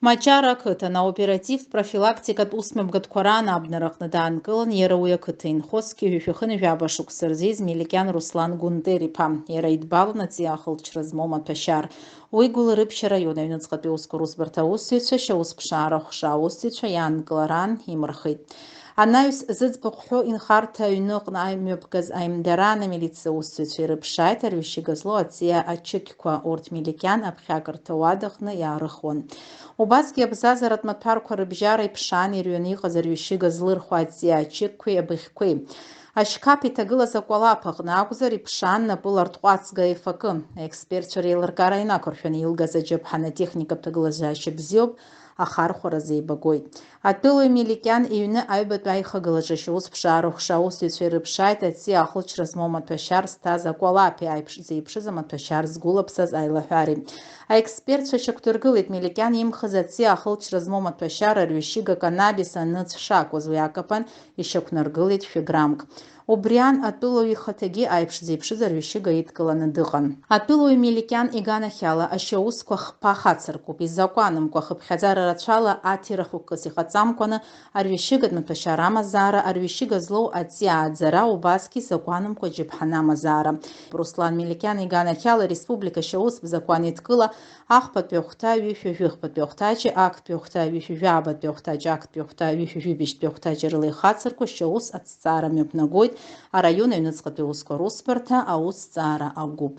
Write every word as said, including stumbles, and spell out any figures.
Маҷара ақыҭан аоператив-профилактикатә усмҩаԥгатәқәа раан абнара аҟны даанкылан иара уи ақыҭа инхо зқьи жәшәи хынҩажәи жәаба шықәса рзы ииз Меликиан Руслан Гәынтер-иԥа. Иара идбалан аҵиаа ахылҵшьҭра змоу маҭәашьар. Уи Гәылрыԥшь араион аҩныҵҟатәи аусқәа русбарҭа аусзуҩцәа, шьаусԥшаара аҟәша аусзуҩцәа иаанкылараан имырхит. Анаҩс зыӡбахә ҳәоу инхарҭа аҩны аҟны аимҩаԥгаз аимдараан амилициа аусзуҩцәа ирыԥшааит арҩышьыга злоу аҵиаа ачықьқәа, урҭ Меликиан аԥхьакырҭа уадаҟны иаарыхуан. Убасгьы абзазаратә маҭәарқәа рыбжьара иԥшаан ирҩаны иҟаз арҩышьыга злырхуа аҵиаа ачықьқәеи абыӷьқәеи. Ашьқаԥ иҭагылаз акәалаԥ аҟны акәзар, иԥшаан напыла ртҟәацга аифакы. Аекспертцәа реилыркаара инақәыршәаны илгаз аџьаԥҳан атехникатә ҭагылазаашьа бзиоуп, ахархәара зеибагоит. Атәылаҩ Меликиан иҩны аҩбатәи аихагылаҿы ашьаусԥшаара аҟәша аусзуҩцәа ирыԥшааит аҵиаа ахылҵшьҭра змоу маҭәашьар зҭаз акәалаԥи аиԥш зеиԥшыз амаҭәашьар згәылаԥсаз аилаҳәареи. Аекспертцәа шьақәдыргылеит Меликиан имхыз аҵиаа ахылҵшьҭра змоу маҭәашьар арҩышьыга канабис аныҵә шакәыз, уи акапан ишьақәнаргылеит шәы граммк. Убриан атәылаҩ ихаҭагьы аиԥш зеиԥшыз арҩышьыга идкыланы дыҟан. Атәылаҩ Меликиан иганахьала ашьаусқәа хԥа хацыркуп, изакәанымкәа хыԥхьаӡара рацәала аҭира хықәкыс иҟаҵамкәаны арҩышьыгатә маҭәашьар амазаара, арҩышьыга злоу аҵиаа ааӡара, убасгьы закәанымкәа аџьаԥҳан амазаара. Руслан Меликиан иганахьала ареспублика ашьаустә закәан еидкыла ахԥатәи ахәҭа ҩышәи жәыхԥатәи ахәҭаҷи, актәи ахәҭа ҩышәи жәабатәи ахәҭаҷи, актәи ахәҭа ҩышәи жәибжьтәи ахәҭаҷи рыла ихацырку ашьаус аҭҵаара мҩаԥнагоит араион аҩныҵҟатәи аусқәа русбарҭа аусҭҵаара агәыԥ.